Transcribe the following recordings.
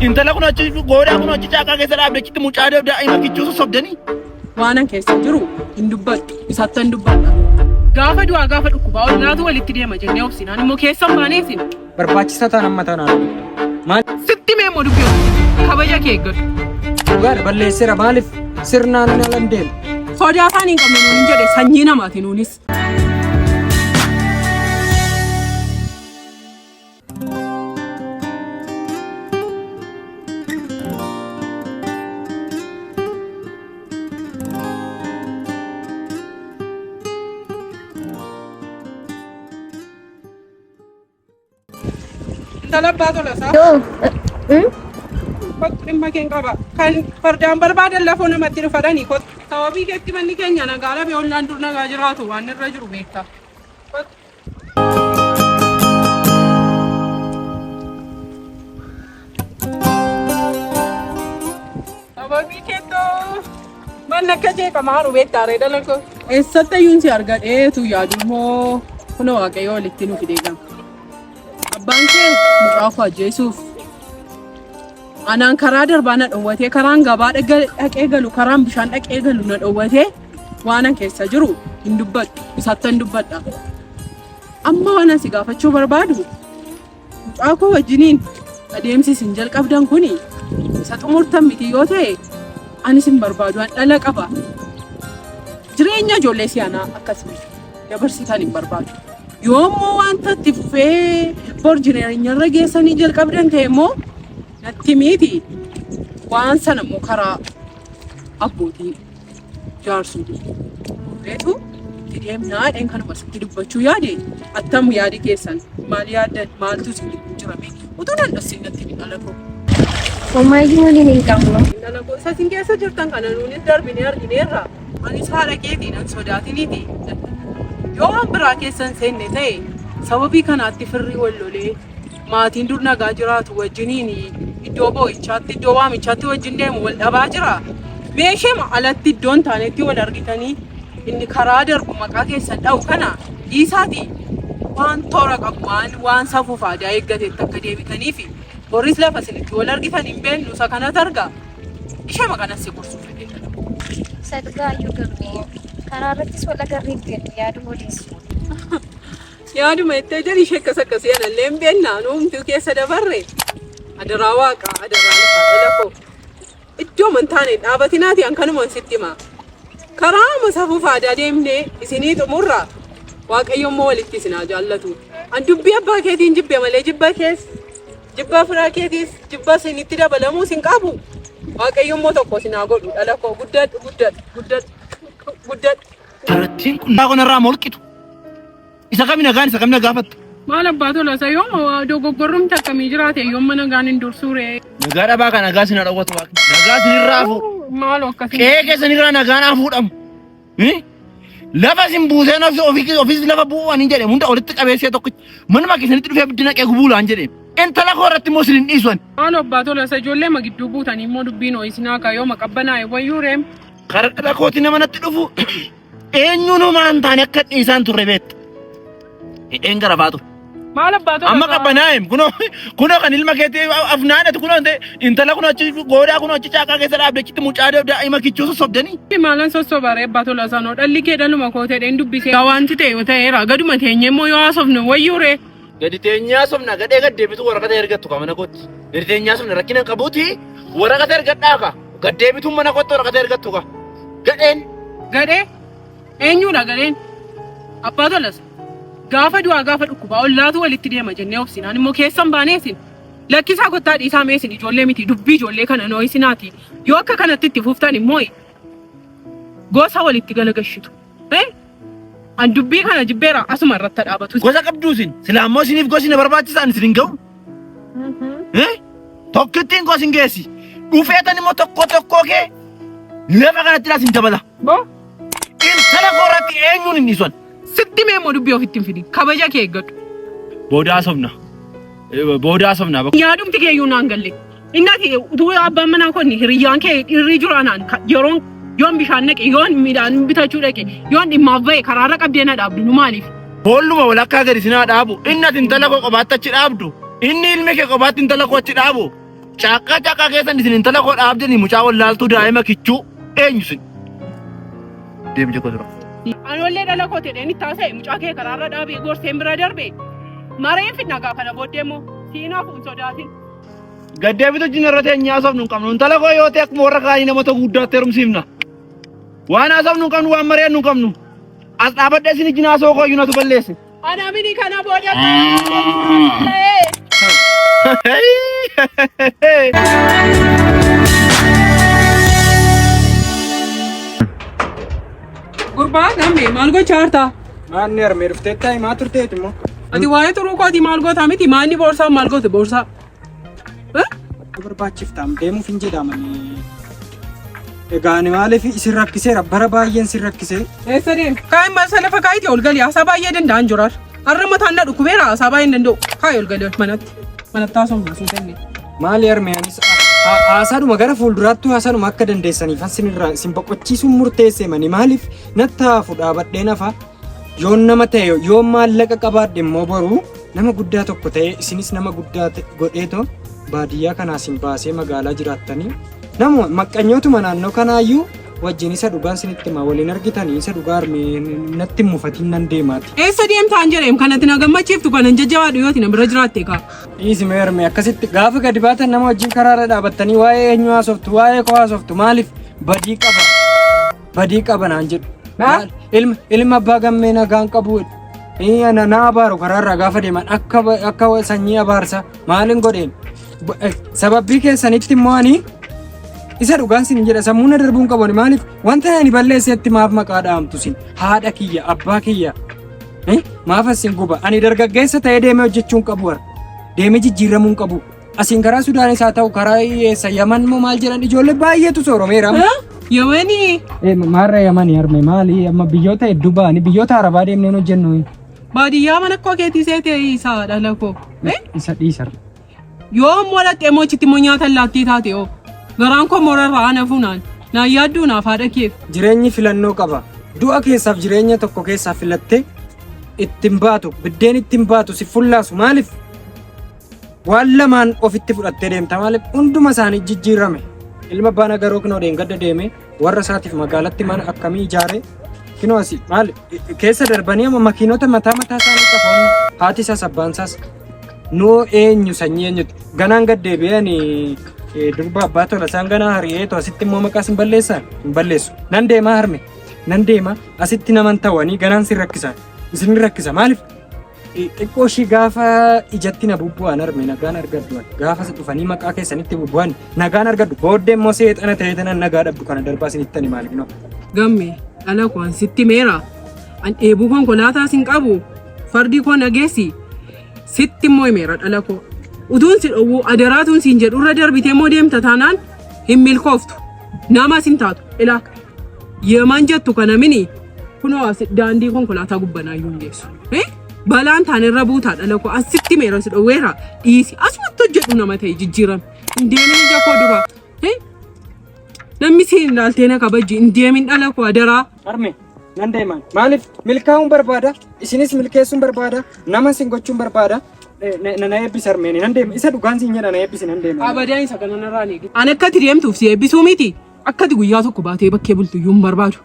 Intala kun achi goodaa kun achi caakaa keessa dhaabde achitti mucaa daa'ima kichuu sossobdanii. Waanan keessa jiru hin dubbadhu, isattan dubbadha. Gaafa du'aa gaafa dhukkubaa ollaatu walitti deema jennee obsinaan immoo keessan baanee isin. Barbaachisaa ta'an amma taanaan. Maal Sitti mee immoo dubbii ofitti kabaja kee eeggadhu. Dhugaadha, balleesseera. Maaliif sirnaan alan deema? Sodaa afaan hin qabne nuun hin jedhe sanyii namaati nuunis. Intala abbaa tolasaa. Kottu dhimma keen qaba. Kan fardaan barbaadan lafoo namatti dhufadhanii kottu. Sababii keetti manni keenya nagaa dhabe ollaan dur nagaa jiraatu waan irra jiru beekta. Kottu. Sababii keettoo manni akka jeeqamaa jiru beektaa ree dhala koo. Eessatti iyyuun si argadheetu yaadu immoo kunoo waaqayyo walitti nu fidee gama. Abbaan kee mucaa koo ajjeesuuf anaan karaa darbaa na dhowwatee karaan gabaa dhaqee galu karaan bishaan dhaqee galu na dhowwatee waanan keessa jiru hin dubbadhu isattan dubbadha. Amma waan asi gaafachuu barbaadu mucaa koo wajjiniin adeemsi isin jalqabdan kuni isa xumurtan miti yoo ta'e anis hin barbaadu an dhala qaba. Jireenya ijoollee si'anaa akkasii dabarsitan hin barbaadu. Yoo immoo wanta itti fufee bor jireenyarra geessanii jalqabdan ta'e immoo natti miti waan sana immoo karaa abbootii jaarsuu beetu itti deemnaa dheen kanuma sitti dubbachuu yaade attam yaadi keessan maal yaaddan maaltu isin gidduu jira mee utuu nan dhossin natti hin dhala koo. Homaayyuu waliin hin qabnu. Dhala koo isa isin keessa jirtan kana nuunis darbinee argineerra. Anis haadha keetiin an sodaatiniiti. Yoo waan biraa keessa hin seenne ta'e sababii kanaatti firri wal lolee maatiin dur nagaa jiraatu wajjiniin iddoo boo'ichaatti iddoo waamichaatti wajjin deemu wal dhabaa jira. Meesheema alatti iddoo hin taanetti wal argitanii inni karaa darbu maqaa keessan dha'u kana dhiisaati waan toora qabu waan waan safuuf aadaa eeggatetti akka deebitaniifi boris lafa isinitti wal argitan hin beeknu isa kanatu arga. Ishema kanas si gorsuu fedhee dhala. Isa dhugaa iyyuu gammee. Karaa irrattis wal agarree hin beeknu yaaduma odeessu. Yaaduma ittee jedhi ishee akkas akkasii anallee hin beekna nuumtuu keessa dabarre. Adaraa waaqaa adaraa lafaa dhala koo. Iddoo man taane hin dhaabatinaati an kanumaan sitti hima. Karaa safuuf aadaa deemnee isinii xumurra. Waaqayyo immoo walitti isin haa jaallatu. An dubbii abbaa keetiin jibbe malee jibba kees jibba firaa keetiis jibba isinitti dabalamuus hin qabu. Waaqayyo immoo tokko isin haa godhu dhala koo guddadhu guddadhu guddadhu guddadhu. Tarattiin kun naa irraa molqitu. Isa kami nagaan isa kami na gaafattu. Maal abbaa tolasa yooma dogoggorrumti akkamii jiraate yooma nagaan hin dursuu ree. Nagaa dhabaa kan nagaa isin haa dhowwatu waaqni. Nagaa isin irraa fuudhu. Maaloo akkasii. Qe'ee keessan irraa nagaan haa fuudhamu. Lafa isin buuseen ofii ofiis lafa bu'uu ani jedhe hunda walitti qabeessee tokkicha manuma keessanitti dhufee abiddi naqee gubuu laan jedhe. Intala koo irratti immoo isin hin dhiisu ani. Maaloo abbaa tolasa ijoollee ma gidduu buutanii immoo dubbiin ho'isinaa kaa yooma qabbanaa'e wayyuu reem. Karaa dhala kooti nama natti dhufu eenyuun homaa hin taane akka dhiisaan turre beekta. Hidheen gara baatu. Maal abbaa tola Amma qabbanaa'eem kunoo kunoo kan ilma keetii afnaanatu kunoo intala kunoo achi goodaa kunoo achi caakaa keessa dhaabde achitti mucaa daa'ima kichuu sossobdanii. Maalan sossobaree abbaa tola sanoo dhalli kee dhaluma koo ta'een dubbisee wanti ta'e yoo ta'eera gaduma teenyee immoo yoo haasofnu wayyuu ree. Gadi teenyee haasofna gadhee gad deebitu waraqata ergattu ka mana kootti. Gadi teenyee haasofna rakkina hin qabuuti waraqata ergadhaa ka. Gad deebituun mana kootti waraqata ergattu ka. Gadheen. Gadhee eenyuudha gadheen? Abbaa tolas gaafa du'aa gaafa dhukkubaa ollaatu walitti deema jennee obsinaan immoo keessan baanee isin lakkisaa kottaa dhiisaa mee isin ijoollee miti dubbii ijoollee kana noo isinaati yoo akka kanatti itti fuftan immoo gosa walitti galagashitu. Eh? An dubbii kana jibbeera asuma irratti dhaabatu. Gosa qabduu isin. Silaa immoo isiniif gosi na barbaachisa ani isin hin ga'u. Eh? Tokkittiin koo isin geessi. Dhufeetan immoo tokko tokkoo kee lafa kanatti laa isin dabala. Boo Intala koo irratti eenyuun hin dhiisu ani. sitti mee immoo dubbii ofitti hin fidin kabaja kee eeggadhu. Booda haasofna. Booda haasofna. Yaadumti kee iyyuu naan galle. Inni ati utuu abbaan manaa koo inni hiriyyaan kee dhiirri jiru anaan yeroon yoon bishaan naqe yoon midhaan bitachuu dhaqe yoon dhimmaaf ba'e karaarra qabdee na dhaabdu nu maaliif? Boolluma walakkaa gadi sinaa dhaabu. Inni ati intala koo qobaatti achi dhaabdu. Inni ilmi kee qobaatti intala koo achi dhaabu. Caaqqaa caaqqaa keessan isin intala koo dhaabdanii mucaa wallaaltuu daa'ima kichuu eenyu isin? Deemi jekoo dura. Anollee dhala koo ta'een itti haasa'e mucaa kee karaarra dhaabee gorseen bira darbe. Mareen fidna gaa kana booddee immoo siinaa fuun sodaatin. Gaddeebitu jin irra teenyee haasofnu hin qabnu. Intala koo yoo ta'e akkuma warra kaanii namoota guddaatti heerumsiifna. Waan haasofnu hin qabnu waan mari'annu hin qabnu. As dhaabadhee isin ijji naasoo koo iyyuu natu balleesse. Ana mini kana booda ta'ee. Gurbaa gamme maal gochaa jirta? Maanni harmee dhuftee taa'e maa turteeti immoo? Ati waa'ee turuu kootii maal goota miti maanni boorsaa maal goote boorsaa? Barbaachiftaam deemuuf hin jedhamani. Egaa ani maaliif isin rakkiseera bara baay'een isin rakkisee. Eessa deema? Kaa'in maal lafa kaa'ite ol gali haasaa baay'ee danda'an jiraar. Har'a mataan na dhukkubeera haasaa baay'ee hin danda'u. Kaa'i ol gali manatti. Manatti haasofna sun kenne. Maali harmee anis haasaadhuma gara fuulduraattuu haasaadhuma akka dandeessaniif isinirraa isin boqochiisuun murteesse mani maaliif natti hafu dhaabadhee nafa yoon nama ta'e yoon maallaqa qabaadhe immoo boruu nama guddaa tokko ta'e isinis nama guddaa godheetoo baadiyyaa kanaa isin baasee magaalaa jiraattanii nama maqqanyootuma naannoo kanaayyuu wajjin isa dhugaan isinitti hima waliin argitanii isa dhugaa harmee natti hin mufatiin nan deemaati. Eessa deemtaan jedheem kanatti na gammachiiftu kanan jajjabaadhu yooti na bira jiraatte kaa. Dhiisi mee harmee akkasitti gaafa gadi baatan nama wajjin karaarra dhaabattanii waa'ee eenyu haasoftu waa'ee koo haasoftu maaliif badii qaba badii qaba naan jedhu. Haa? Ilma ilma abbaa gammee nagaan qabu na na abaaru karaarraa gaafa deeman akka akka sanyii abaarsa maalin godheen Sababbii keessanitti immoo ani isa dhugaan sin jedha sammuu na darbuun qabu ani maaliif wanta ani balleessetti maaf maqaa dhaamtu sin haadha kiyya abbaa kiyya maaf asin guba ani dargaggeessa ta'ee deemee hojjechuun qabu har'a deemee jijjiiramuun qabu asiin karaa Sudaanis haa ta'u karaa eessa Yaman moo maal jedhan ijoollee baay'eetu sooromeera. Yamanii Maarra Yamanii harme maali amma biyyoota hedduu ba'anii biyyoota Arabaa deemneen hojjennu baadiyyaa mana koo keetii seetee isaa dhala koo. Isa dhiisar. Yoo immoo dhaqxee immoo achitti immoo nyaata allaattii taate hoo garaan koo morarraa ana funaan naan yaadduu naaf haadha keef. Jireenyi filannoo qaba. Du'a keessaaf jireenya tokko keessaa filattee ittiin baatu, biddeen ittiin baatu si fullaasu maaliif? Waan lamaan ofitti fudhattee deemta maaliif? Hunduma isaanii jijjiirame. Ilma abbaa nagaroo kinoo dheengadda deeme warra isaatiif magaalatti mana akkamii ijaare kinoo asii maali keessa darbanii amma makiinota mataa mataa isaanii qabu haati isaas abbaan isaas noo eenyu sanyii eenyuti ganaan gad deebi'ee ani durba abbaa tola isaan ganaa hari'eetu asitti immoo maqaa sin balleessaa hin balleessu nan deemaa harme nan deema asitti naman ta'anii ganaan sin rakkisa isin rakkisa maaliif Xiqqoo ishii gaafa ijatti na bubbu'an harme nagaan argadhu gaafa dhufanii maqaa keessanitti bubbu'an nagaan argadhu booddee immoo seexana ta'ee tanan nagaa dhabdu kana darbaa isinitti ani maaliif noo. Gamme dhala koo an sitti meera an dheebuu konkolaataa sin qabu fardii koo nageessi sitti immoo himeera dhala koo utuun si dhowwuu adaraatuun siin jedhu irra darbitee immoo deemta taanaan hin milkooftu nama sin taatu ilaa Yeman jettu kana mini kunoo as daandii konkolaataa gubbanaa iyyuu hin geessu. Eh? Balaan taane irra buutaa dhala koo asitti meera si dhowweera dhiisi asumatti hojjedhu nama ta'e jijjiirame. Hin deemin ija koo dura. Eh? Namni si hin ilaaltee na kabaji hin deemin dhala koo adaraa. Harme nan deeman maaliif milkaa'uun barbaada isinis milkeessuun barbaada nama isin gochuun barbaada na eebbisi harmeeni nan deema isa dhugaan siin jedha na eebbisi nan deema. Abadaan isa kana narraa hin eegin. An akka ati deemtuuf si eebbisuu miti. Akka ati guyyaa tokko baatee bakkee bultu iyyuu hin barbaadu.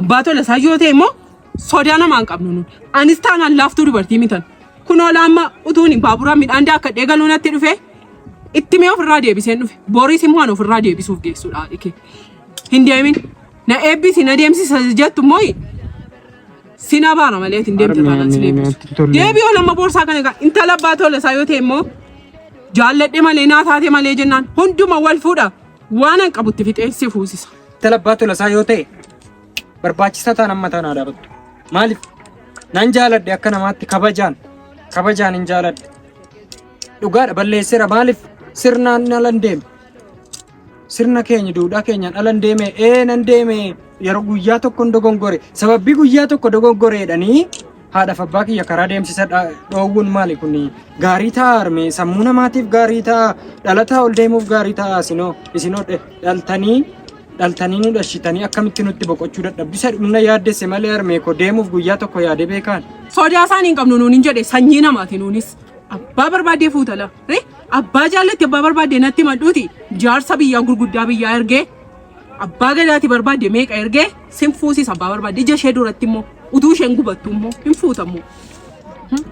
Abbaa tola isaa yoo ta'e immoo sodaa namaa hin qabnu nuti. Anis taanaan laaftuu dubartii mitan. Kunoo laamma utuun baaburaan midhaan daakkadhee galuu natti dhufe itti mee ofirraa deebiseen dhufe. Boriis immoo an ofirraa deebisuuf geessudha haadhi kee. Hin deemin. Na eebbisi na deemsisa jettu immoo sin abaara malee ati hin deemte taanaan sin eebbisu. Deebii ol amma boorsaa kana egaa intala abbaa tola isaa yoo ta'e immoo jaalladhe malee naa taate malee jennaan hunduma wal fuudha. Waanan qabutti fixee si fuusisa. Intala abbaa tolasaa yoo ta'e barbaachisaa ta'an amma ta'an haa dhaabattu. Maaliif? Nan jaaladhe akka namaatti kabajaan kabajaan hin jaaladhe. Dhugaadha balleesseera maaliif? Sirnaan alan deeme. Sirna keenya duudhaa keenyaan alan deeme ee nan deeme yeroo guyyaa tokko hin dogongore sababbii guyyaa tokko dogongoreedhanii Haadhaaf abbaa kiyya karaa deemsisa dhoowwuun maali kun gaarii ta'a harmee sammuu namaatiif gaarii ta'a dhalataa ol deemuuf gaarii ta'a isinoo isinoo dhaltanii dhaltanii nu dhashitanii akkamitti nutti boqochuu dadhabdu isa dhumna yaaddesse malee harmee koo deemuuf guyyaa tokko yaadee beekaan. Sodaa isaan hin qabnu nuun hin jedhe sanyii namaati nuunis. Abbaa barbaadee fuutala. Abbaa jaallatti abbaa barbaadde natti madhuuti jaarsa biyyaa gurguddaa biyyaa ergee abbaa gadaati barbaadde meeqa ergee sin fuusis abbaa barbaadde ija ishee duratti immoo utuu isheen gubattu immoo hin fuutammoo.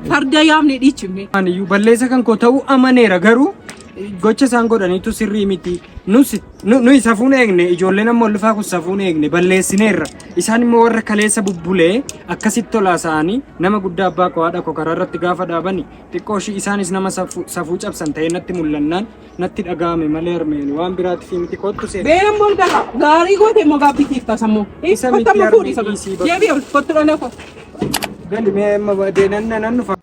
Farda yaamne dhiichifne. Aniyyuu balleessa kan koo ta'uu amaneera garuu gocha isaan godhaniitu sirrii miti. Nus nuyi safuun eegne ijoolleen amma ol dhufaa kun safuun eegne balleessineerra. Isaan immoo warra kaleessa bubbulee akkasitti tolaa sa'anii nama guddaa abbaa koo haadha koo karaa irratti gaafa dhaabani xiqqoo ishii isaanis nama safuu cabsan ta'ee natti mul'annaan natti dhaga'ame malee harmeen waan biraatiif miti kottu seena. Beera immoo gala gaarii goote immoo gaabbitiif tasammoo. Isa miti Kottu amma fuudhi harmee dhiisii isa. Deebi'i ol kottu dhala koo. Gali mee amma deenan nan dhufa.